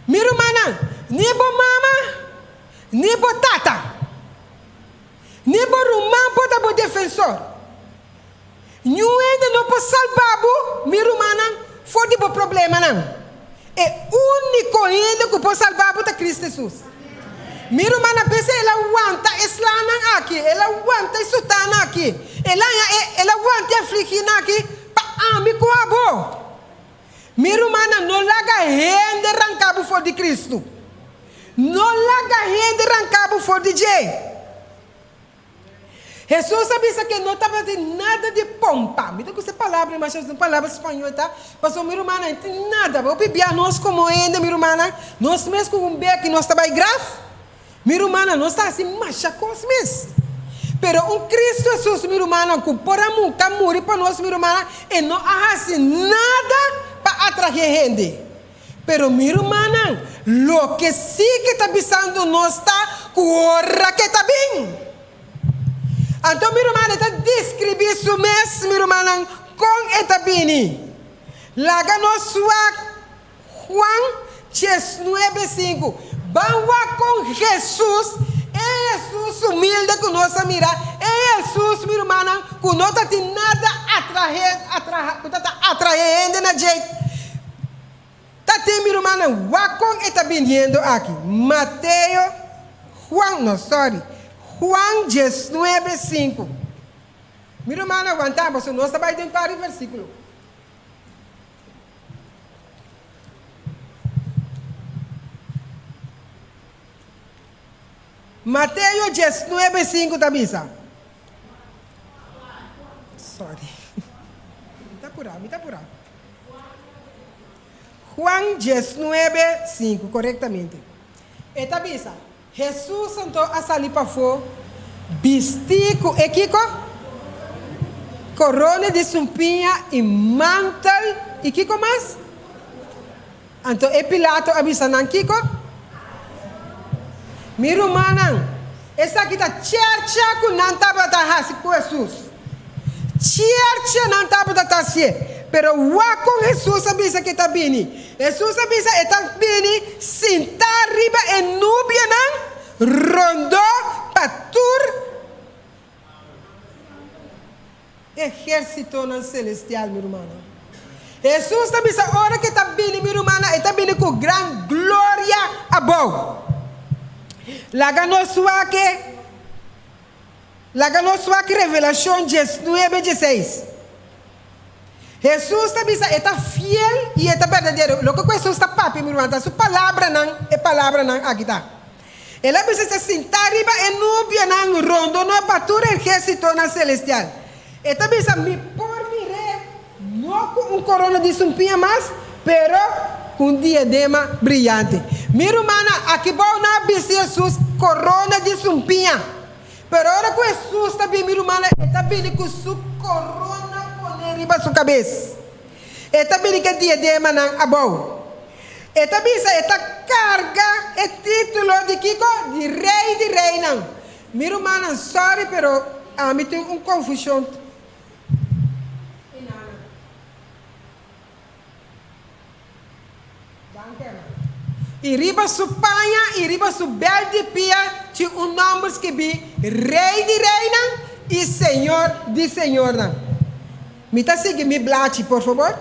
Mi rumannan, ni bo mama, ni bo tata, ni bo ruman por ta bo defensor. Niun hende no por salba bo, mi rumannan, for di bo problemanan. E úniko hende ku por salba bo ta Cristo Hesus. Mi rumannan, p'esei el a wanta e slanan aki, el a wanta e sutanan aki, el a el a wanta e afliginan aki pa ami ku abo. Mi rumannan, no laga hende ranka bo for di Kristu. No laga hende ranka bo for di dje. Hesus a bisa ku e no tabatin nada di pompa. Mi ta gusta e palabra ei masha, un palabra spañol ta, pasobra mi rumannan e tin nada. Bo pibia nos komo hende, mi rumannan, nos mes ku un beki nos ta bai graf. Mi rumannan, nos ta hasi masha kos mes. Pero un Kristu Hesus, mi rumannan, ku por a muka muri pa nos, mi rumannan, e no a hasi nada pa atrahe hende. Pero mi rumannan, loke sí ke ta bisando nos ta ku ora ke ta bin. Anto mi ruman e ta deskribí su mes, mi rumannan, kon e ta bini. Laga nos wak Juan 19:5. Ban wak kon Hesus, e Hesus humilde ku nos a mira, e Hesus, mi rumannan, ku no ta tin nada atrahe, atraha, ku ta ta atrahe hende na dje. Ta tin mi rumannan, wak kon e ta biniendo aki. Mateo, Juan, no, sorry, Juan 19:5. Mi rumannan, wanta, pasobra nos ta bai den par di versíkulo. Mateo 19:5 ta bisa. Sorry. Mi ta purá, mi ta purá. Juan 19:5, korektamente. E ta bisa, Hesus anto a sali pafó bistí ku e kiko? Korona di sumpiña i mantel i kiko mas? Anto e Pilato a bisa nan kiko? Mi rumannan, esaki ta chercha ku nan tabata hasi ku Hesus. Chercha nan tabata ta hasié. Pero wak kon Hesus a bisa ku e ta bini. Hesus a bisa e ta bini sintá riba e nubianan rondó pa tur ehérsitonan selestial, mi rumannan. Hesus ta bisa ora ku e ta bini, mi rumannan, e ta bini ku gran gloria abou. Laga nos wak e. Laga nos wak Revelashon 19, 16. Hesus ta bisa e ta fiel i e ta berdadero. Loke ku Hesus ta papia, mi ruman, ta su palabranan, e palabranan aki ta. El a bisa ta sintá riba e nubianan rondoná pa tur ehérsitonan selestial. E ta bisa, Mi por mir'é no ku un korona di sumpiña mas, pero ku un diadema briyante. Mi rumannan, aki bou nan a bisti Hesus korona di sumpiña. Pero ora ku Hesus ta bini, mi rumannan, e ta bini ku su korona poné riba su kabes. E ta bini ku e diademanan abou. E ta bisa e ta karga e título di kiko? Di Rei di reinan. Mi rumannan, sòri, pero ami tin un konfushon. I riba su paña i riba su bèlt di pia tin un nòmber skibí, Rei di reinan i Señor di señornan. Mi ta sigui mi blachi, por fabor.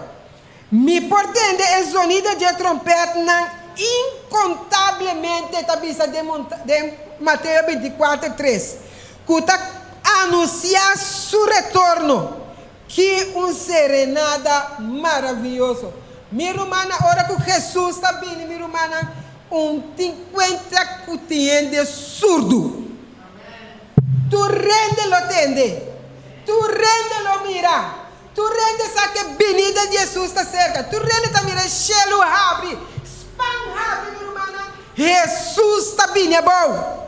Mi por tende e zonido dje trompètnan inkontablemente, ta bisa den den Mateo 24, 3, ku ta anunsiá su retorno. Ki un serenada maravioso! Mi rumannan, ora ku Hesus ta bini, mi rumannan, un tin kuenta ku tin hende surdu. Tur hende lo tende. Tur hende lo mira. Tur hende sa ku e binida di Hesus ta serka. Tur hende ta mira e shelu habri, span habri, mi rumannan, Hesus ta bini abou.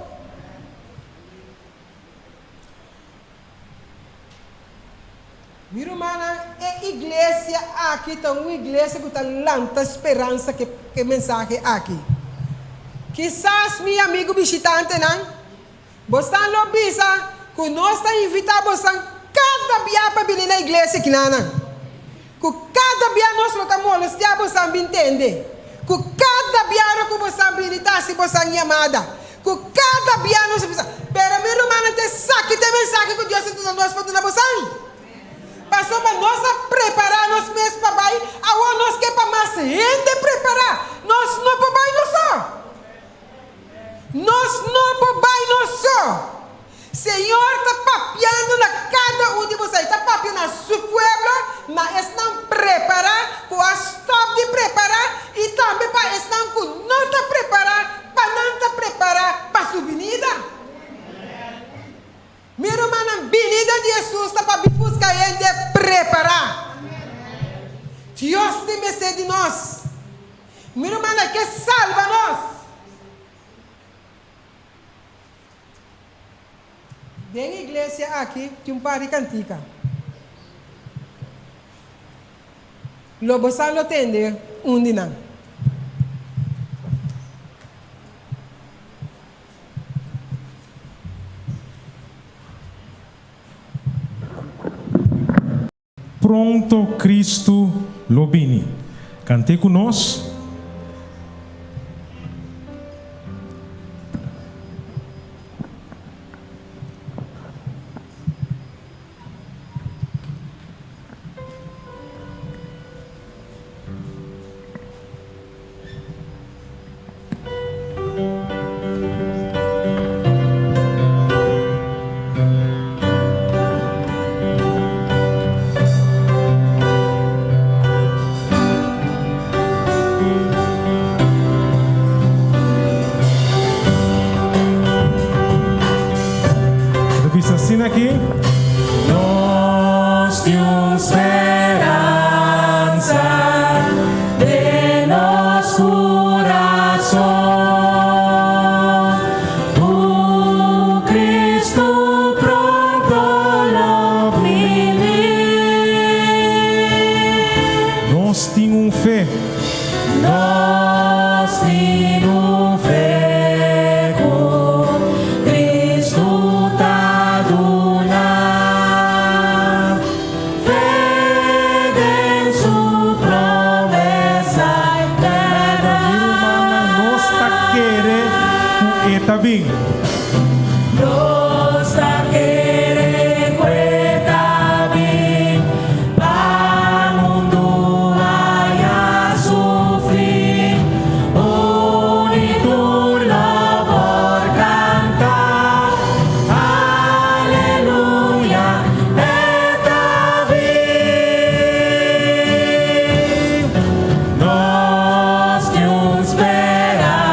Mi rumannan, e iglesia aki ta un iglesia ku ta lanta speransa ku e mensahe aki. Kisas mi amigu bishitantenan, bosan lo bisa ku nos ta invitá bosan kada bia pa bini na iglesia kinanan. Ku kada bia nos lo ta molestiá bosan bin tende. Ku kada bia ora ku bosan bini ta hasi bosan yamada. Ku kada bia nos a bisa, Pero mi rumannan ta esaki ta e mensahe ku Dios a duna nos pa duna bosan. Pasobra nos a prepará nos mes pa bai, awor nos ke pa mas hende prepará. Nos no por bai nos so. Nos no por bai nos so. Señor ta papiando na kada un di boso. E ta papia na Su pueblo, na esnan prepará ku a stòp di prepará i tambe pa esnan ku no ta prepará, pa nan ta prepará pa Su binida. Mi rumannan, bin. Hesus ta pa bin buska hende prepará. Dios tin mester di nos. Mi ruman e ke salba nos. Den iglesia aki tin un par di kantika. Lo bo sa lo tende un di nan. Pronto Cristo lo bini. Cant'é cu nos. Ta bisa asina aki. Nos tin un speransa den nos kurason, ku Kristu pronto lo bini. Nos tin un fe. Nos tin un fe ku Kristu ta duna, fe den su promesa eterna. Mi rumannan, nos ta kere ku e ta bin. Nos ta kere ku e ta bin pa mundu haya su fin. Un i tur lo por kanta, Aleluya, e ta bin. Nos tin un speransa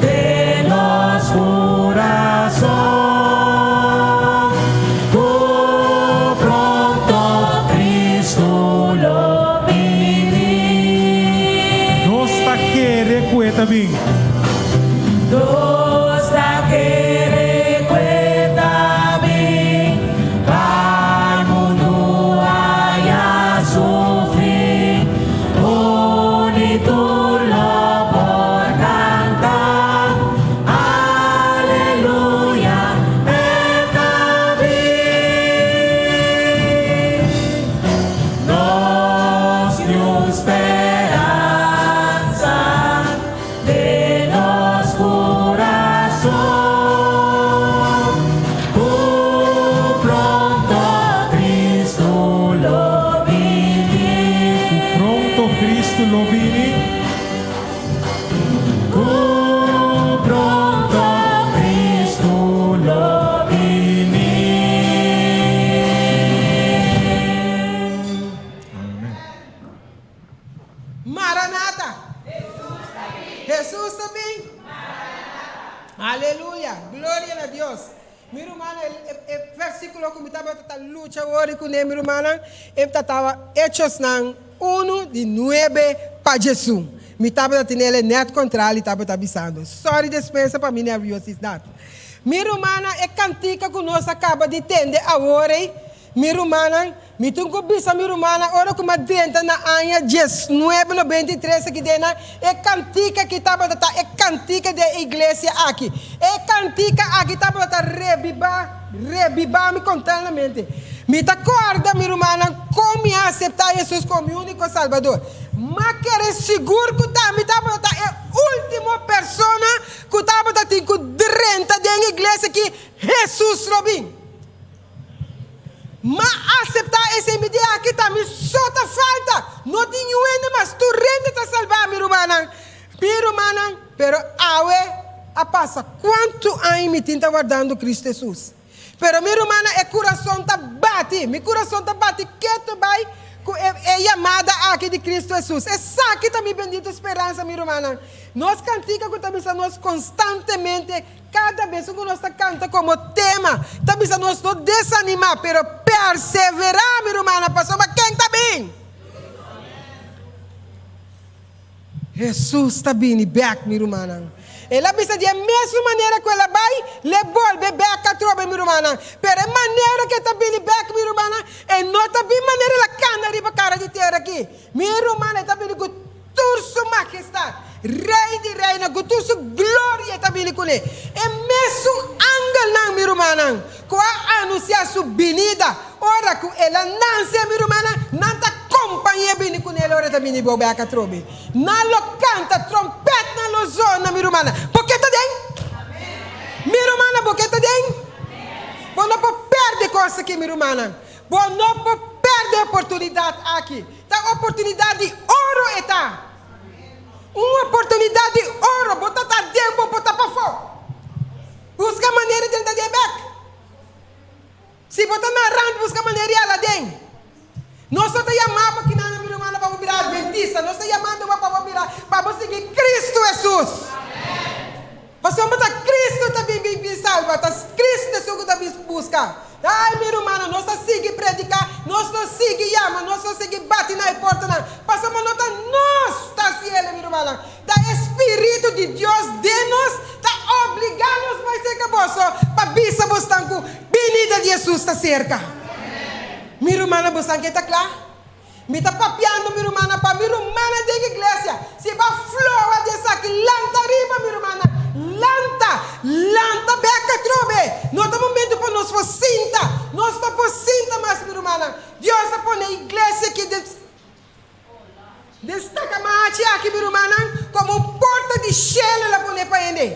den nos kurason, ku pronto Kristu lo bini. Nos ta kere ku e ta bin. Nos ta kere ku e ta bin pa mundu haya su fin. Un i tur lo por kanta, Aleluya, e ta bin. Nos tin un speransa den nos kurason, ku pronto Kristu lo bini. Ku pronto Kristu lo bini. Ku pronto Kristu lo bini. Amen. Maranata! Hesus ta bin! Aleluya! Gloria na Dios! Mi rumannan, e versikulo ku mi tabata ta lucha wori kuné, mi rumannan, e tabata Hechosnan unu di nuebe pa djesun. Mi tabata tene el e nèt kontrali tabata bisando. Sorry despensa pa mi nerviosisdat. Mi rumannan, e kantika ku nos a kaba di tende awor ei, Mi rumannan, mi tin ku bisa mi rumannan ora ku mi a drenta na aña diesnuebe nobenta i tres aki den nan, e kantika aki tabata ta e kantika di e iglesia aki. E kantika aki tabata ta rebibá, rebibá mi kontalnamente. Mi ta kòrda, mi rumannan, kon mi a aseptá Hesus komo mi úniko Salbador. M'a kere sigur ku ta mi tabata ta e último persona ku tabata tin ku drenta den iglesia aki, Hesus lo bin. Ma aseptá esei mi di aki ta mi so ta falta. No tin yu hende mas. Tur hende ta salbá, mi rumannan. Mi rumannan, pero awe a pasa kuantu aña mi tin ta wardando Kristu Hesus. Pero mi rumannan, e kurason ta bati. Mi kurason ta bati ketu bai. ku e e yamada aki di Kristu Hesus. Esaki ta mi bendito speransa, mi rumannan. Nos kantika ku ta bisa nos konstantemente, kada bes ku nos ta kanta komo tema, ta bisa nos no desanimá, pero perseverá, mi rumannan, pasobra ken ta bin? Hesus ta bini bèk, mi rumannan. El a bisa di e mesun manera ku el a bai, l'e bolbe bèk atrobe, mi rumannan. Pero e manera ku e ta bini bèk, mi rumannan, e no ta bin manera el a kanda riba kara di tera aki. Mi rumannan, e ta bini ku tur su magestat, Rei di reinan, ku tur su gloria e ta bini kuné. E mesun angelnan, mi rumannan, ku a anunsiá su binida ora ku el a nanse, mi rumannan, nan ta kompañ'é bini kuné el ora e ta bini bo bèk atrobe. Nan lo kanta, trompètnan lo zona, mi rumannan. Bo ke ta den? Mi rumannan, bo ke ta den? Bo no por pèrdè kos aki, mi rumannan. Bo no por pèrdè oportunidat aki. Ta oportunidat di oro e ta. Un oportunidat di oro. Bo ta ta den, bo por ta pafó. Buska manera di drenta den bek. Si bo ta na rand, buska manera di hala den. Nos no ta yama bo kinan, mi rumannan, pa bo bira adventista. Nos ta yamando bo pa bo bira, pa bo sigui Cristo Jesus. Pasobra ta Cristo ta bin bin salba, ta Cristo esun ku ta bin buska. Ai, mi rumannan, nos ta sigui prediká, nos lo sigui yama, nos lo sigui bati na e portanan, pasobra no ta nos ta hasi el, mi rumannan, ta e Spiritu di Dios den nos ta obligá nos bai serka boso pa bisa bosnan ku binida di Hesus ta serka. Mi rumannan, bosan ke ta kla? Mi ta papiando, mi rumannan, pa mi rumannan den iglesia. Si bo a floha di esaki, lanta riba, mi rumannan. Lanta! Lanta bek atrobe! No ta momento pa nos por sinta. Nos no por sinta mas, mi rumannan. Dios a pone e iglesia aki den den Stakamachi aki, mi rumannan, komo un porta di shelu el a pone pa hende.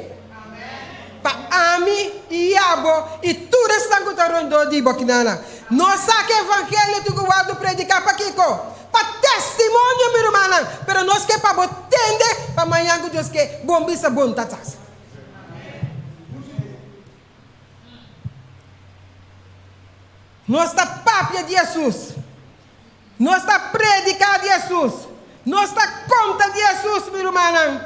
Pa ami i abo i tur esnan ku ta rondó di bo kinana. Nos sa ku evangelio tin ku wòrdu prediká pakiko? Pa testimonio, mi rumannan. Pero nos ke pa bo tende pa mañan ku Dios ke bon bisa bon ta tas. Nos ta papia di Hesus. Nos ta prediká di Hesus. Nos ta konta di Hesus, mi rumannan.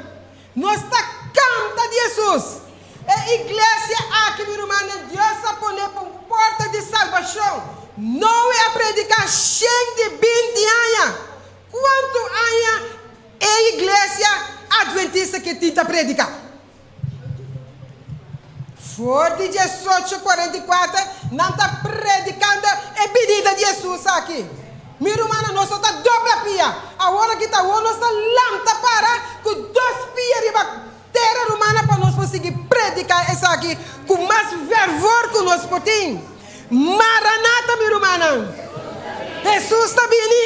Nos ta kanta di Hesus. E iglesia aki, mi rumannan, Dios a pone pa un porta di salbashon. Noe a prediká 120 aña. Kuantu aña e iglesia adventista ke tin ta prediká? For di diesocho 44 nan ta predicando e binida di Jesus aki. Mi rumannan, nos no ta dobla pia. Awor aki ta awor nos ta lanta para cu dos pia riba tera, rumannan, pa nos por sigui predica esaki cu mas fervor cu nos por tin. Maranata, mi rumannan! Hesus ta bini!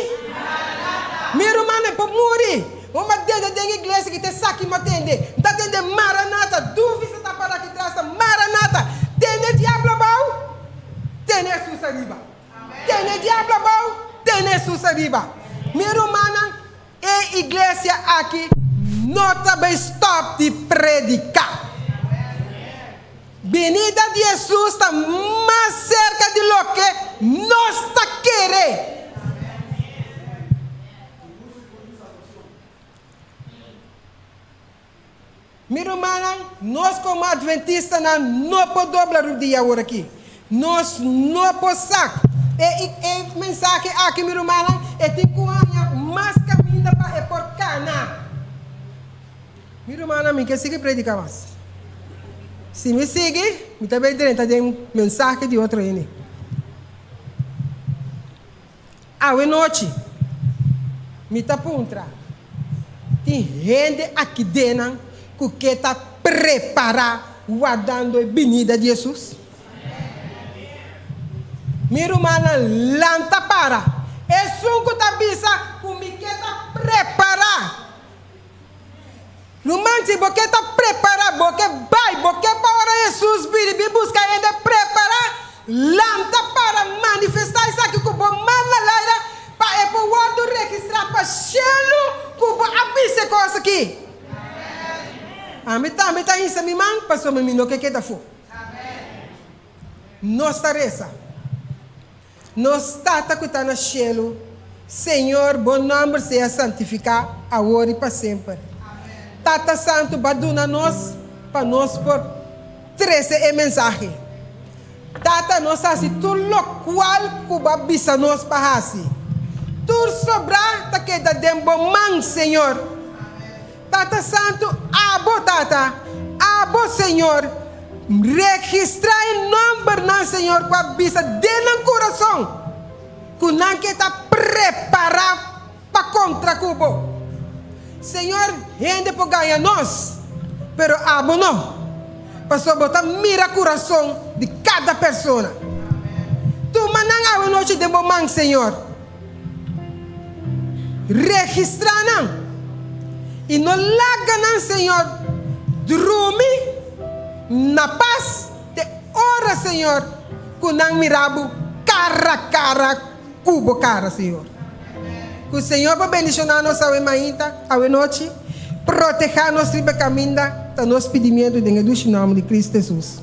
Mi rumannan por muri. Bo a dede den iglesia ki ta esaki mi a tende. Mi ta tende Maranata. Dufi sa ta para aki tras ta Maranata. Tene diablo abou, tene Hesus ariba. Tene diablo abou, tene Hesus ariba. Mi rumannan, e iglesia aki no ta bay stop di predica. Binida di Hesus ta mas serka di loke nos ta kere. Mi rumannan, nos komo adventistanan no por dobla rudia awor aki. Nos no por sak. E e mensahe aki, mi rumannan, e tin ku haña mas kaminda pa e por kana. Mi rumannan, mi ke sigui prediká mas. Si mi sigui, mi ta bay drenta den mensahe di otro hende. Awe nochi, mi ta puntra, tin hende aki den nan ku ke ta prepará wardando e binida di Hesus? Mi rumannan, lanta para! Esun ku ta bisa ku mi ke ta prepará. Ruman, si bo ke ta prepará, bo ke bai, bo ke pa ora Hesus bini bin buska hende prepará, lanta para manifestá esaki ku bo man na laira pa e por wòrdu registrá pa shelu ku bo a bisa e kos aki. Ami tambe ta hinsa mi man pasobra mi no ke keda afó. Nos ta resa. Nos Tata ku ta na shelu. Señor, bo nòmber sea santifiká awor i pa semper. Tata Santu, bo a duna nos pa nos por trese e mensahe. Tata, nos hasi tur lokual ku bo a bisa nos pa hasi. Tur sobrá ta keda den bo man, Señor. Tata Santu, abo, Tata, abo, Señor, registrá e nòmbernan, Señor, ku a bisa den nan kurason ku nan ke ta prepará pa kontra ku bo. Señor, hende por gaña nos, pero abo no, pasobra bo ta mira kurason di kada persona. Tuma nan awanochi den bo man, Señor. Registrá nan i no laga nan, Señor, drumi na pas te ora, Señor, ku nan mira bo kara kara ku bo kara, Señor. Ku Señor por bendishoná nos awe mainta, awe nochi, protehá nos riba e kaminda, ta nos pidimientu den e dushi nòmber di Kristu Hesus.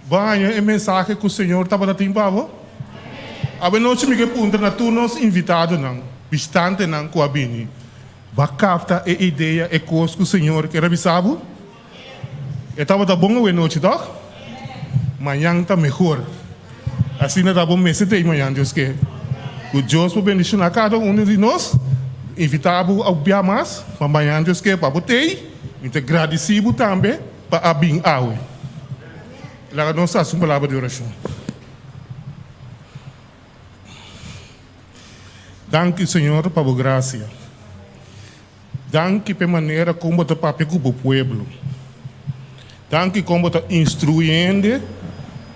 Bo a haña e mensahe ku Señor tabata tin pa bo? Awenochi mi ke puntra na tur nos invitadonan, bishitantenan ku a bini, bo a kapta e idea, e kos ku Señor ker a bisa bo? E tabata bon awenochi, tòg? Mañan ta mehor. Asina ta bo mester ta ei mañan, Dios ke. Ku Dios por bendishoná kada unu di nos. Invitá bo a bia mas pa mañan, Dios ke, pa bo t'ei. Mi ta gradisí bo tambe pa a bin awe. Laga nos hasi un palabra di orashon. Danki, Señor, pa bo grasia. Danki p'e manera kon bo ta papia ku bo pueblo. Danki kon bo ta instruí hende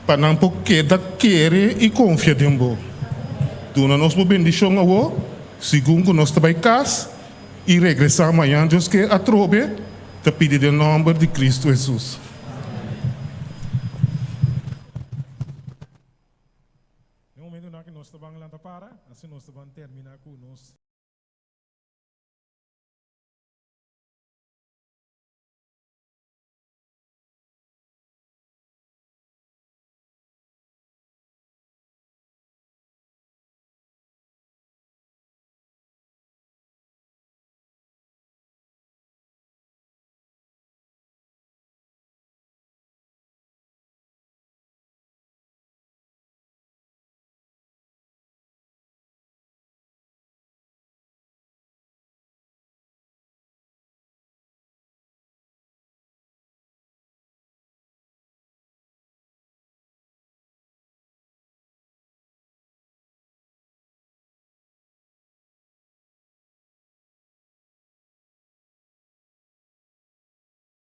pa nan por keda kere i konfia den bo. Duna nos bo bendishon awor, segun ku nos ta bai kas i regresá mañan Dios ke atrobe, ta pidi den nòmber di Kristu Hesus. Den momentunan ku nos ta ban lanta para, asina nos ta ban terminá ku nos.